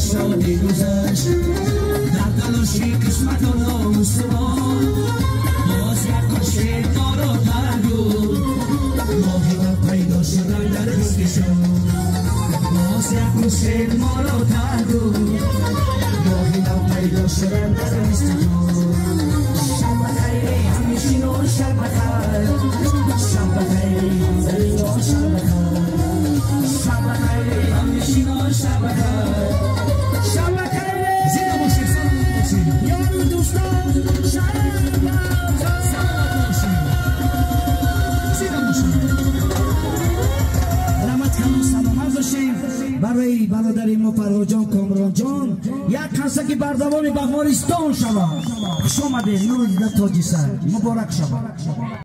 شادی گذشت در تلاشی قسمت و ناموسمان باز یک کشید ما را ترگو ماهی پیدا شدن در رزقشون باز یک کشید ما را ترگو ماهی پیدا شدن در رزقشون شب بخیر همیشین و شب بخیر شب بخیر همزرین و شب بخیر شب بخیر همیشین و شب بخیر شب بخیر زنده باشید سلامت باشید یار دوستان شب بخیر سلامت باشید زنده باشید رحمت کنم سلامت باشید برای برادر ما فرهاد جان کامران جان یک قصه که بردوان بهارستان شود خوش آمدید نور دیده تاجی سر مبارک شود.